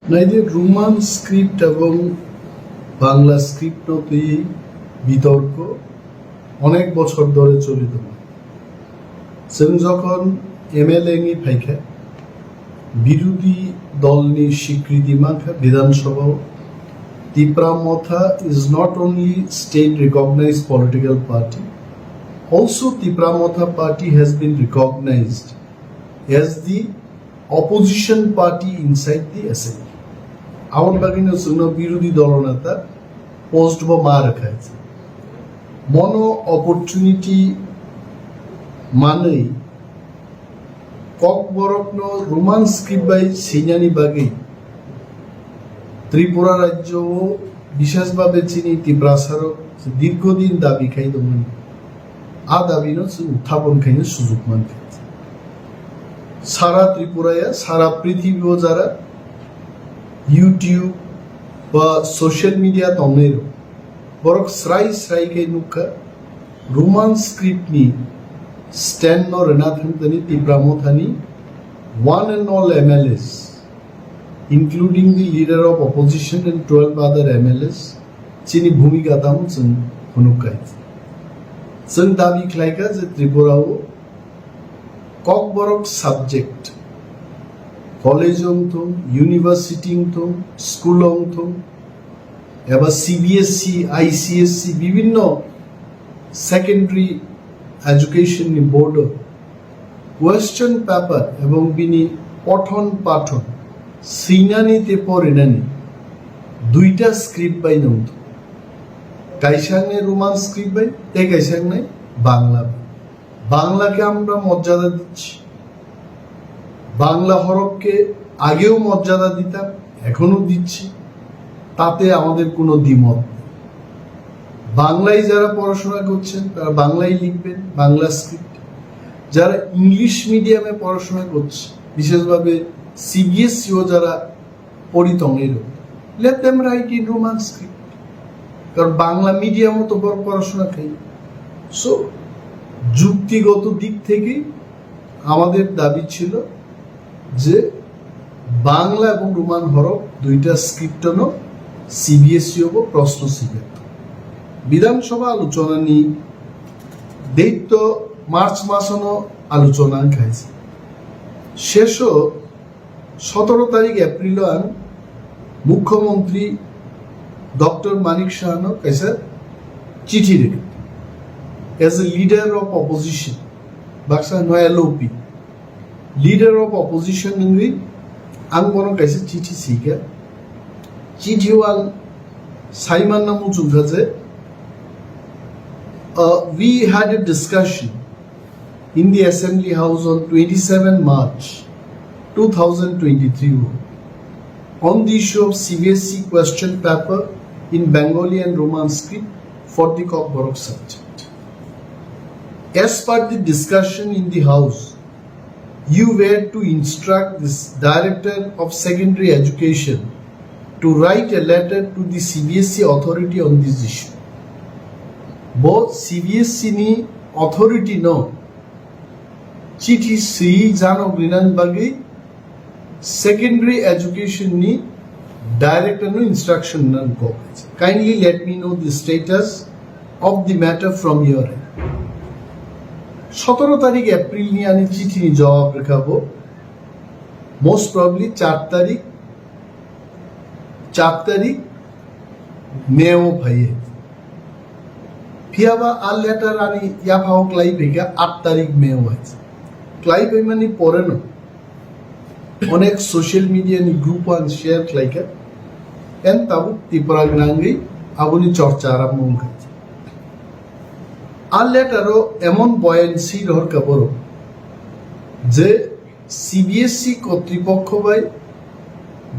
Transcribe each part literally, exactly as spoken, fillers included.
Naidi, Roman script ebong Bangla script no twi bitorko onek bochor dhore choli tongo. Chwng jokhon M L A wngwi phaikha, birudhi dolni swikriti mankha Bidhan Sabhao. Tipra Motha is not only state recognized political party, also Tipra Motha party has been recognized as the opposition party inside the assembly. Aboni bagwino chwngno birudhi dolo neta post bo ma rwkha. Mono opportunity manwi Kokborokno Roman script bai swinani bagwi Tripura rajyo o bishesh bhabe chini Tiprasa rok dirgho din dabi khai tongmani. A dabi no chwng uthapon khaina sujuk mankha. Sara Tripura ya, sara prithibi o jara YouTube ba social media tongnai rok, borok srai srai khe nukha, Roman script ni stand no rwna thangtani Tipra Mothani one and all M L As, including the leader of opposition and twelve other M L As, chini bhumika tamo chwng phunuk khai. Chwng dabi khlai kha je Tripura o Kokborok subject, college wng thung, university wng thung, school wng thung, eba C B S E, I C S E, bibhinno secondary education ni board o question paper ebong bini pothon pathon swinani tei porinani duita script bai nung thung. Kaisa wngnai Roman script bai tei kaisa wngnai Bangla bai. বাংলাকে আমরা মর্যাদা দিচ্ছি, বাংলা হরফকে আগেও মর্যাদা দিতাম, এখনো দিচ্ছি, তাতে আমাদের কোনো দ্বিমত নেই। বাংলায় যারা পড়াশোনা করছেন, তারা বাংলায় লিখবেন, বাংলা স্ক্রিপ্ট। যারা ইংলিশ মিডিয়ামে পড়াশোনা করছে, বিশেষভাবে সিবিএসইও যারা পড়ি tongnairok, let them write in Roman script. কারণ বাংলা মিডিয়ামও তো বড় পড়াশোনা খাই। সো যুক্তিগত দিক থেকে আমাদের দাবি ছিল যে বাংলা এবং রোমান হরফ দুইটা স্ক্রিপ্টনো সিবিএসই হবো প্রশ্ন সিলেক্ট। বিধানসভা আলোচনা নিয়ে দেইত্য মার্চ মাসনো আলোচনা খাইছে। শেষও সতেরো তারিখ এপ্রিল ang মুখ্যমন্ত্রী ডক্টর মানিক সাহানো kaisa চিঠি রেখে, as a leader of opposition, baksa no L O P, leader of opposition wngwi ang bono kaisa chithi sika. Chithi o ang saimanna muchungkha je, uh, we had a discussion in the Assembly House on twenty-seven March two thousand twenty-three on the issue of C B S E question paper in Bengali and Roman script for the Kokborok subject. As per the discussion in the House, you were to instruct this Director of Secondary Education to write a letter to the C B S E authority on this issue. Bo C B S E ni authority no chithi swi janok rinan bagwi secondary education ni director no instruction nan kok. Kindly let me know the status of the matter from your end. সতেরো তারিখ April ni ani chithi ni jawab rwkha bo, most probably চার তারিখ, চার তারিখ মে o phaiye. Phiyaba a letter ani yaphao klai phaikha আট তারিখ মে o hai. Klai phaimani pore no onek social media ni group o ang share khlaikha. En tabuk Tripura gwnangwi aboni chorcha arambho wngkha. A letter o emon boyan si rohorkha borok je C B S E kotripokho bai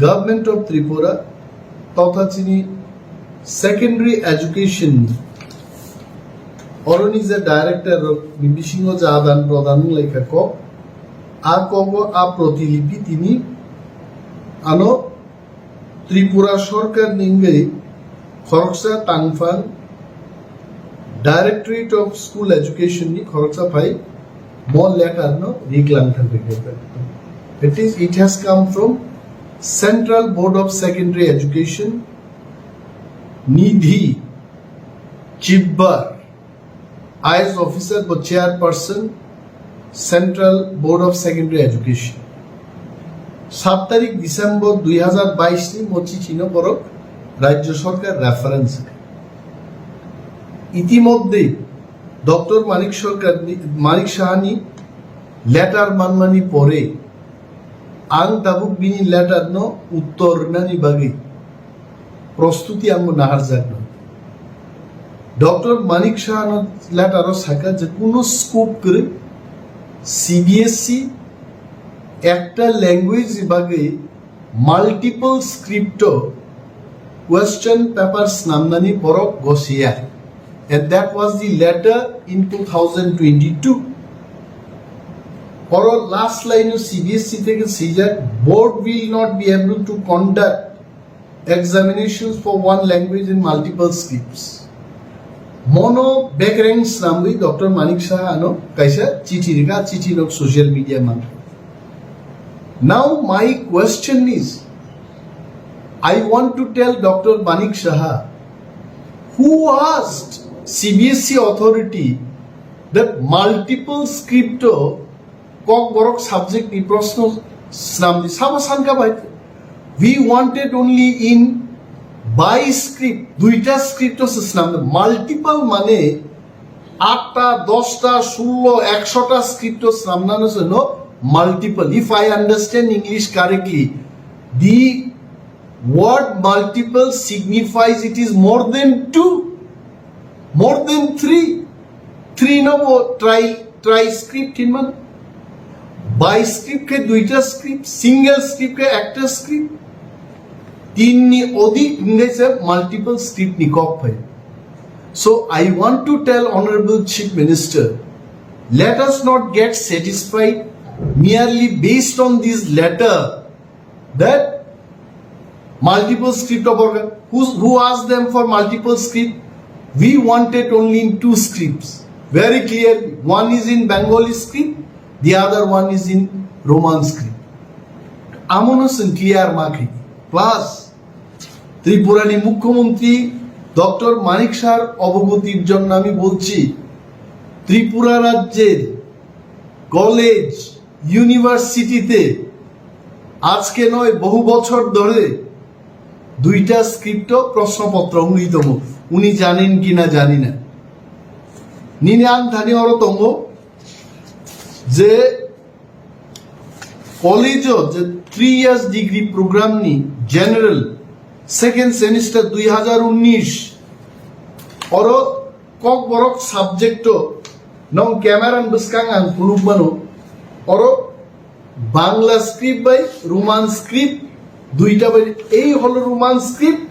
Government of Tripura totha chini secondary education ni oroni je director rok ni bisingo je adan prodan wnglaikha kok, a kogo a protilipi tini ano Tripura sorkar ni wngwi khoroksa tangphang Directorate of School Education ni khoroksa phai mo letter no riklang thang rikha. That is, it has come from Central Board of Secondary Education, Nidhi Chibbar, I A S officer bo chairperson, Central Board of Secondary Education. সাত তারিখ ডিসেম্বর দুই হাজার বাইশ ni mo chichi no borok Rajya Sarkar reference. ইতিমধ্যে ডক্টর মানিক সরকার নি-, মানিক Sahani letter manmani pore ang tabuk bini letter no uttor rwnani bagwi prostuti ang bo naharjakno. Doctor Manik Saha no letter o sakha je kuno scope kwrwi C B S E ekta language ni bagwi multiple script o question paper snamnani borok gosiya. And that was the letter in two thousand twenty-two. Oro last line o C B S E theke swijak, board will not be able to conduct examinations for one language in multiple scripts. Mono bekreng snamwi Doctor Manik Saha ano kaisa chithi rikha, chithi nok social media man. Now my question is, I want to tell Doctor Manik Saha, who asked C B S E authority that multiple script o Kokborok subject ni proshno snamdi sabo sankha bai. We wanted only in bi script, duita script o se snamdi. Multiple mane atta, dosta, sullo, ekshota script o snamnano se no multiple. If I understand English correctly, the word multiple signifies it is more than two, more than three. Three no bo tri, tri script hinman. Bi script khe duita script, single script khe ekta script. Tin ni odik hingai se multiple script ni kok phai. So I want to tell Honorable Chief Minister, let us not get satisfied merely based on this letter that multiple script of organ. Who's, who asked them for multiple script? We wanted only in two scripts. Very clearly, one is in Bengali script, the other one is in Roman script. Amono sing clear makhi. Plus, ত্রিপুরানি মুখ্যমন্ত্রী ডক্টর মানিক সাহার অবগতির জন্য আমি বলছি, ত্রিপুরা রাজ্যের কলেজ, ইউনিভার্সিটিতে আজকে নয়, বহু বছর ধরে দুইটা স্ক্রিপ্ট প্রশ্নপত্র ungwi tongo. উনি জানেন কি না জানি না। Nini ang thani oro tongo je college o je three years degree program ni general second semester dui hazar unnish oro Kokborok subject o nong camera ni bwskang ang phunuk mano, oro Bangla script bai Roman script duita bai, ei holo Roman script,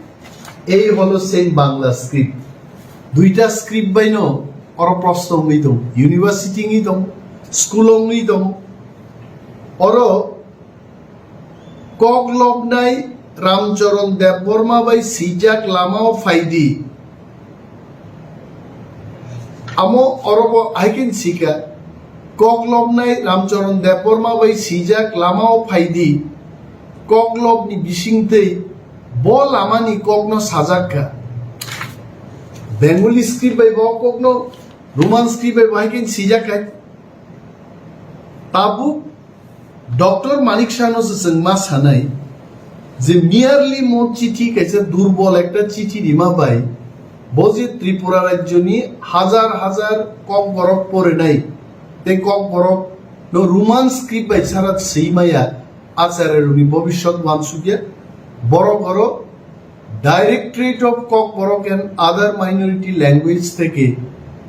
ei holo same Bangla script. Duita script bai no oro proshno wngwi tong, university wngwi tong, school wngwi tong. Oro Kok lobnai Ramcharan Debbarma bai swijak lamao phaidi. Amo orobo hai khe sika, kok lobnai Ramcharan Debbarma bai swijak lamao phaidi. Kok lobni bisingtwi bo lamani kokno sajak kha. Bengali script bai bo kokno, Roman script bai bo hai khe swijak kha. Tabuk Doctor Manik Sahano se chwng ma sanai je merely mo chithi kaisa durbol ekta chithi rima bai bo je Tripura rajyoni hajar hajar Kokborok porinai tei Kokborok no Roman script bai sara swi maya, Acharya rokni bobiswt wansukya, borok oro Directorate of Kokborok and Other Minority Language theke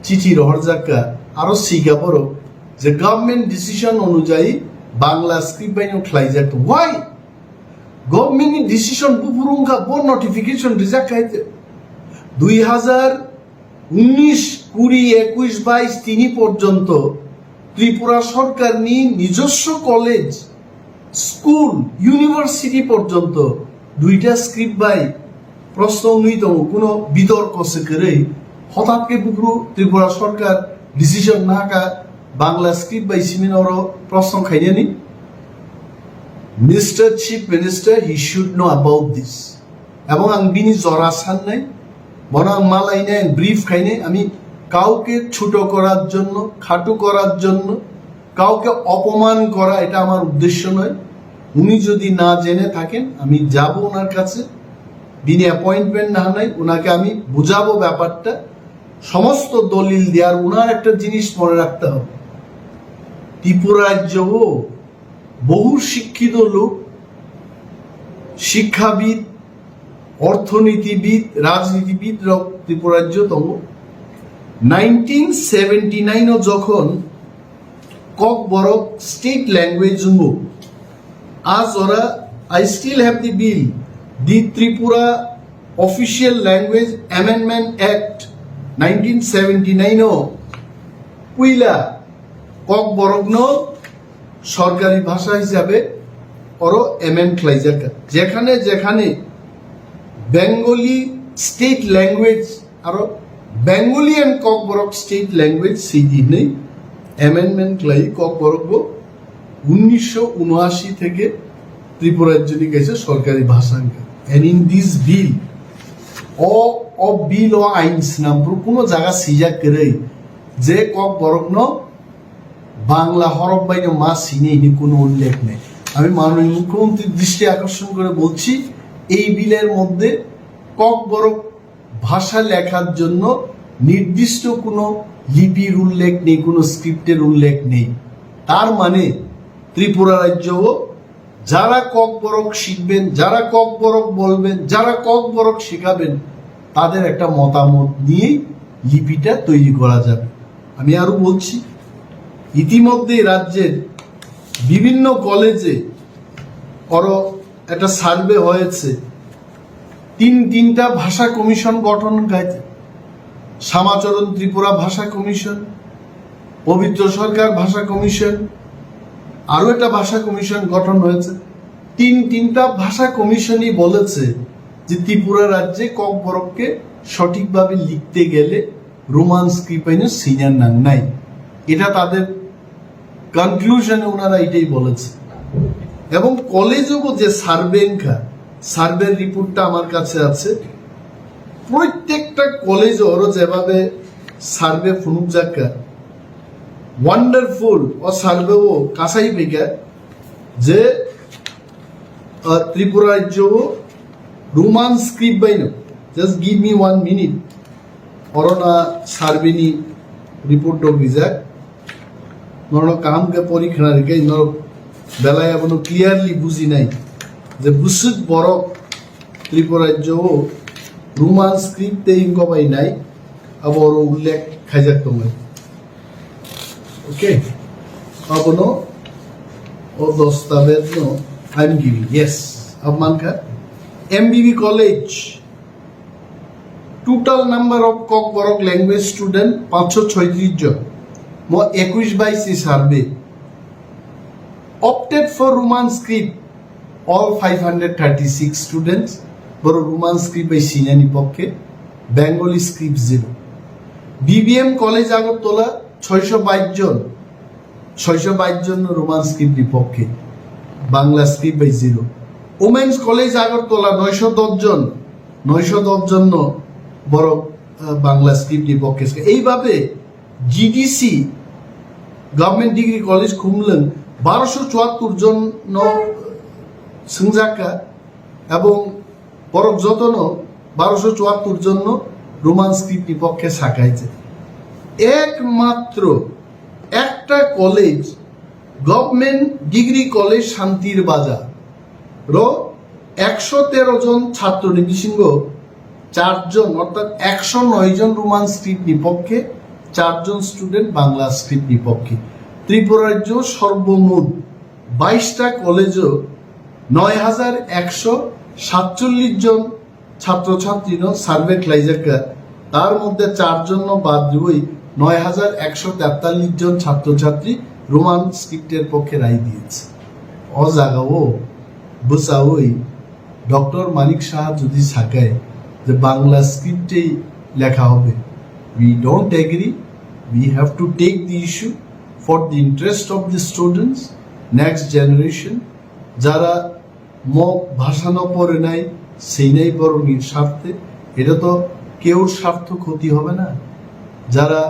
chithi rohorjak kha, aro sika borok je government decision onujayi Bangla script bai no khlaijak. Why? Government ni decision buphuru wngkha, bo notification rijak khai te. Dui hazar unnish, kuri, ekush, baish tini porjonto Tripura sorkarni nijoswo college, school, university porjonto duita script bai proshno wngwi tongo, kuno bitorko se kwrwi. Hothat khe buphuru Tripura sorkar decision nahakha Bangla script bai simi oro proshno khainani. Mister Chief Minister, he should know about this. এবং আমি বিনি জরা সান নাই, বরং মালাই নাই, ব্রিফ খাই নাই। আমি কাউকে ছোট করার জন্য, খাটো করার জন্য, কাউকে অপমান করা, এটা আমার উদ্দেশ্য নয়। উনি যদি না জেনে থাকেন, আমি যাব ওনার কাছে, বিনি অ্যাপয়েন্টমেন্ট না নাই, ওনাকে আমি বুঝাবো ব্যাপারটা, সমস্ত দলিল দেওয়ার। ওনার একটা জিনিস মনে রাখতে হবে, ত্রিপুরা রাজ্যও বহু শিক্ষিত লোক, শিক্ষাবিদ, অর্থনীতিবিদ, রাজনীতিবিদ রক ত্রিপুরা রাজ্য তম। নাইনটিন সেভেন্টি নাইনও যখন ককবরক স্টেট ল্যাঙ্গুয়েজ হবো, আজ ওরা, I still have the bill, the Tripura Official Language Amendment Act nineteen seventy নাইনও পুইলা ককবরকনো সরকারি ভাষা হিসাবে ওরো অ্যামেন্ড খাইজাকা, যেখানে যেখানে বেঙ্গলি স্টেট ল্যাঙ্গুয়েজ আরো Bengali and Kokborok state language সেই দিনে অ্যামেন্ডমেন্ট খাই ককবরকবো উনিশশো উনআশি থেকে ত্রিপুরা রাজ্যনি কাছে সরকারি ভাষা অঙ্কা। And in this bill, অ, অ বিল, অ আইন স্নাম্প্রু কোনো জায়গা সিজা করে যে ককবরকনো বাংলা হরফ বাইনো মা সিনে হিনি কোনো উল্লেখ নেই। আমি মাননীয় মুখ্যমন্ত্রীর দৃষ্টি আকর্ষণ করে বলছি, এই বিলের মধ্যে ককবরক ভাষা লেখার জন্য নির্দিষ্ট কোনো লিপির উল্লেখ নেই, কোনো স্ক্রিপ্টের উল্লেখ নেই। তার মানে ত্রিপুরা রাজ্যও যারা ককবরক শিখবেন, যারা ককবরক বলবেন, যারা ককবরক শেখাবেন, তাদের একটা মতামত নিয়েই লিপিটা তৈরি করা যাবে। আমি আরো বলছি, ইতিমধ্যেই রাজ্যের বিভিন্ন কলেজে আরো একটা সার্ভে হয়েছে, তিন তিনটা ভাষা কমিশন গঠন হয়েছে, শ্যামাচরণ ত্রিপুরা ভাষা কমিশন, পবিত্র সরকার ভাষা কমিশন, আরো একটা ভাষা কমিশন গঠন হয়েছে। তিন তিনটা ভাষা কমিশনই বলেছে যে ত্রিপুরা রাজ্যে ককবরককে সঠিকভাবে লিখতে গেলে রোমান স্ক্রিপ্ট বাইনো সিনিয়র নাং নাই। এটা তাদের কনক্লুশনে ওনারা এটাই বলেছে। এবং কলেজও যে সার্ভে এনকা, সার্ভের রিপোর্টটা আমার কাছে আছে। প্রত্যেকটা কলেজ ওরও যেভাবে সার্ভে ফুনুক যাক্কা, ওয়ান্ডারফুল ও সার্ভেও কাছাই বেগা যে, আহ, ত্রিপুরা রাজ্যও রোমান স্ক্রিপ্ট বাইনো। Just give me one minute. অরনা সার্ভেনি রিপোর্ট ডগ রিজাক। নরো কাম কে পরীক্ষা রিকে নরো বেলায় আবনো ক্লিয়ারলি বুঝি নাই যে বুসুক বরক ত্রিপুরা রাজ্যও রোমান স্ক্রিপ্ট তে ইনকো বাই নাই, আবো অরো উল্লেখ খাইজাক তমাই। ওকে, আবনো ও দস্তাবেজ নো, I am giving, yes, আব মানকা MBB college, total number of Kokborok language student পাঁচশো ছয়ত্রিশ জন, mo একুশ বাইশ survey, opted for Roman script all five hundred thirty six students, বড় রোমান স্ক্রিপ্ট বাই সিনানি পক্ষে, Bengali script zero. BBM college Agartala ছয়শো বাইশ জন, ছয়শো বাইশ জন রোমান স্ক্রিপ্ট বিপক্ষে, বাংলা স্ক্রিপ্ট বাই জিরো। ওমেন্স কলেজ আগরতলা নয়শো দশ জন, নয়শো দশ জন বড়, আহ, বাংলা স্ক্রিপ্ট বিপক্ষে। এইভাবে GDC, government degree college Khumlung বারোশো চুয়াত্তর জন সংজাকা এবং বরক যতন বারোশো চুয়াত্তর জন রোমান স্ক্রিপ্ট বিপক্ষে সাকাইছে। একমাত্র একটা কলেজ, গভর্নমেন্ট ডিগ্রি কলেজ শান্তির বাজার র একশো তেরো জন ছাত্র নিবিসিংহ চারজন, অর্থাৎ একশো নয় জন রোমান স্ক্রিপ্ট বিপক্ষে, চারজন স্টুডেন্ট বাংলা স্ক্রিপ্ট বিপক্ষে। ত্রিপুরা রাজ্য সর্বমোট বাইশটা কলেজও নয় হাজার একশো সাতচল্লিশ জন ছাত্রছাত্রীনো সার্ভে খ্লাইজাক্কা, তার মধ্যে চারজন বাদ দিবই নয় হাজার একশো তেতাল্লিশ জন ছাত্রছাত্রী রোমান স্ক্রিপ্টের পক্ষে রায় দিয়েছে। অ জাগাও বুসাউই ডক্টর মানিক সাহা যদি সাকায় যে বাংলা স্ক্রিপ্টেই লেখা হবে, we don't agree, we have to take the issue for the interest of the students, next generation, যারা মগ ভাষা ন পড়ে নাই, সেই নাই বরং স্বার্থে, এটা তো কেউর স্বার্থ ক্ষতি হবে না। যারা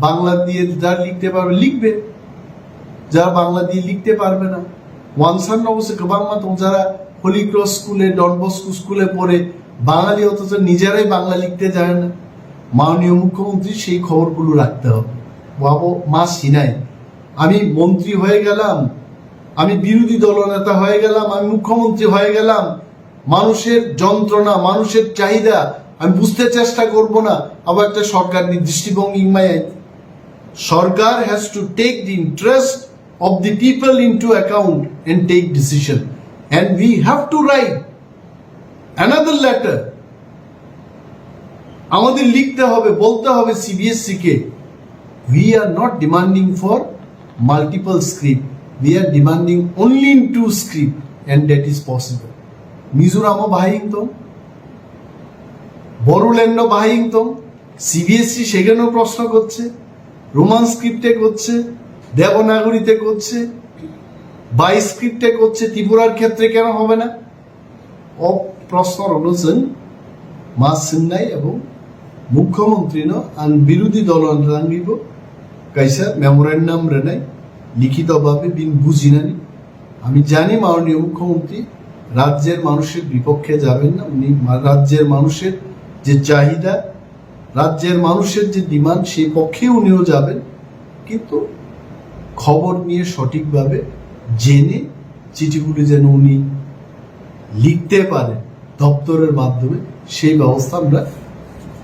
বাংলা দিয়ে যা লিখতে পারবে লিখবে, যারা বাংলা দিয়ে লিখতে পারবে না, ওয়ানসান অবশ্য গবাংমা তো যারা হোলি ক্রস স্কুলে, ডন বস্কো স্কুলে পড়ে বাঙালি অথচ নিজেরাই বাংলা লিখতে জানে না। মাননীয় মুখ্যমন্ত্রী সেই খবরগুলো রাখতে হবে। বাবু মা সিনাই, আমি মন্ত্রী হয়ে গেলাম, আমি বিরোধী দলনেতা হয়ে গেলাম, আমি মুখ্যমন্ত্রী হয়ে গেলাম, মানুষের যন্ত্রণা, মানুষের চাহিদা আমি বুঝতে চেষ্টা করব না। আবার একটা সরকার দৃষ্টিভঙ্গি ইংমাই সরকার has to take the interest of the people into account and take decision, and we have to write another letter. আমাদের লিখতে হবে, বলতে হবে সিবিএসসি কে, we are not demanding for multiple script, we are demanding only in two script, and that is possible. মিজোরামও বাহাই ইংতং, বড়োল্যান্ডও বাহাই ইংতং, সিবিএসসি সেখানেও প্রশ্ন করছে, রোমান স্ক্রিপ্টে করছে, দেবনাগরীতে করছে, বাই স্ক্রিপ্টে করছে, ত্রিপুরার ক্ষেত্রে কেন হবে না? O prosno rokno chwng ma swngnai ebong mukhyamantri no ang birodhi dol rangribo kaisa memorandum rwnai, likhito bhabe bini bujinani. আমি জানি মাননীয় মুখ্যমন্ত্রী রাজ্যের মানুষের বিপক্ষে যাবেন না, উনি মা-, রাজ্যের মানুষের যে চাহিদা, রাজ্যের মানুষের যে ডিমান্ড, সেই পক্ষে উনিও যাবেন, কিন্তু খবর নিয়ে সঠিকভাবে জেনে চিঠিগুলি যেন উনি লিখতে পারেন দপ্তরের মাধ্যমে, সেই ব্যবস্থা আমরা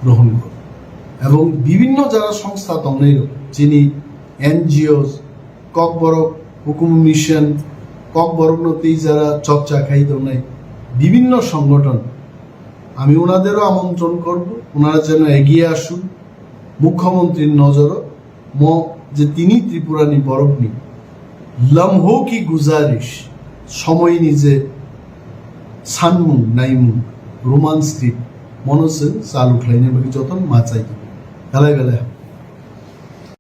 গ্রহণ করব। এবং বিভিন্ন যারা সংস্থা দল নেই, যিনি এনজিও, ককবরক হুকুম মিশন, ককবরক নতেই যারা চর্চা খাই দল নেই, বিভিন্ন সংগঠন, আমি ওনাদেরও আমন্ত্রণ করব, ওনারা যেন এগিয়ে আসুন মুখ্যমন্ত্রীর নজরও। Mo je tini Tripura ni borok ni lamho ki guzarish, সময় নিজে সানমুং নাইমুং রোমান স্ক্রিপ্ট মনো chwng চালু khlaina bagwi jotono ma chai. Belai belai.